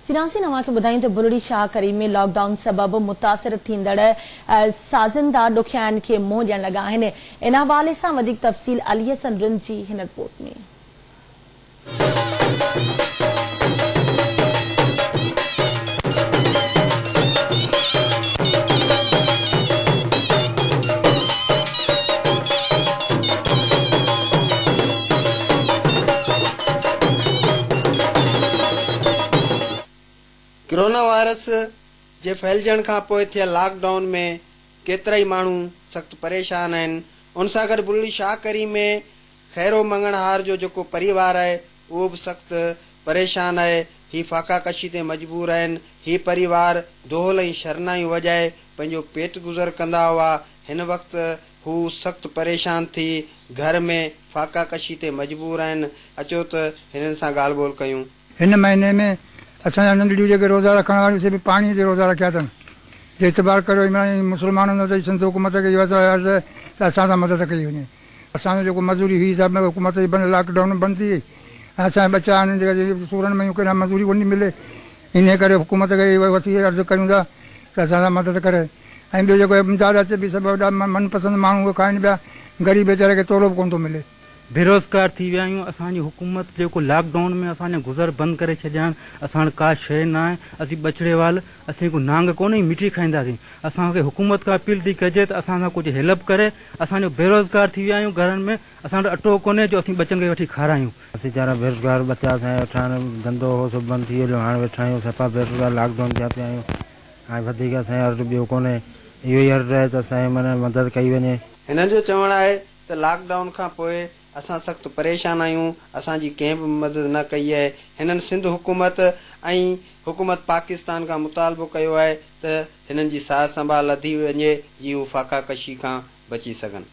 چناسين اوهان کي ٻڌايون ته بلڙي شاهه ڪريم ۾ لاڪ ڊائون سبب متاثر ٿيندڙ سازندا ڏکيائين کي منهن ڏيڻ لڳا آهن. ان حوالي سان وڌيڪ تفصيل علي حسن رند جي هن رپورٽ ۾. ڪرونا وائرس جي ڦهلجڻ کان پوء ٿيل لاڪ ڊائون ۾ ڪيترائي ماڻهو سخت پريشان آهن. ان سان گڏ بلڙي شاهه ڪريم ۾ خيرو مڱڻهار جو جيڪو پريوار آهي اهو به سخت پريشان آهي. هي فاقا ڪشي تي مجبور آهن. هي پريوار دهل ۽ شرنايون وڄائي پنهنجو پيٽ گذر ڪندا هئا. هن وقت هو سخت پريشان ٿي گهر ۾ فاقا ڪشي تي مجبور آهن. اچو ته هنن سان ڳالهه ٻولهه ڪيون. هن مهيني ۾ اسان جا ننڍڙيون جيڪي روزا رکڻ واريون سي به پاڻيء تي روزا رکيا اٿن. جي اعتبار ڪريو عمران ۽ مسلمانن جو ته سنڌ حڪومت کي اهو عرض آهي ته اسان سان مدد ڪئي وڃي. اسان جو جيڪو مزوري هئي سا به حڪومت جي بند لاڪ ڊائون ۾ بند ٿي وئي ۽ اسان جا ٻچا آهن جيڪي سورن ۾ ڪيڏانهن مزوري ڪونه ٿي ملي. انهيء ڪري حڪومت کي اهو وسيع عرض ڪريون ٿا ته اسان سان مدد ڪري ۽ ٻيو جيڪو امداد اچي به سڀ وڏا من پسند ماڻهو اهي کائين پيا غريب ويچاري کي تولو به ڪونه ٿو ملي. بيروزگار ٿي ويا آهيون اسان جي حڪومت جيڪو لاڪ ڊائون ۾ اسان جا گذر بند ڪري ڇڏيا آهن اسان وٽ ڪا شيء نه آهي اسين ٻچڙي وال اسين ڪو نانگ ڪونه ئي مٺي کائينداسين اسان کي حڪومت کان اپيل ٿي ڪجي ته اسان سان ڪجهه هيلپ ڪري اسان جو بيروزگار ٿي ويا آهيون گهرن ۾ اسان وٽ اٽو ڪونهي جو اسين ٻچن کي وٺي کارايون. اسين ويچارا بيروزگار ٻچا اسان جا ويٺا آهن ڌنڌو هو سڀ بند ٿي ويو هاڻ ويٺا آهيون صفا بيروزگار لاڪ ڊائون ٿيا پيا آهيون هاڻي وڌيڪ اسان جو عرض ٻيو ڪونهي اهو ئي عرض آهي ته اسان جي معنيٰ مدد ڪئي وڃي. هنن جو چوڻ آهي ته لاڪ ڊائون کان پوء اسان سخت پريشان آهيون، اسان جي ڪنهن به مدد نه ڪئي آهي. هنن سنڌ حڪومت ۽ حڪومت پاڪستان کان مطالبو ڪيو آهي ته هنن جي سار سنڀال لڌي وڃي جي هو فاقا ڪشي کان بچي سگهن.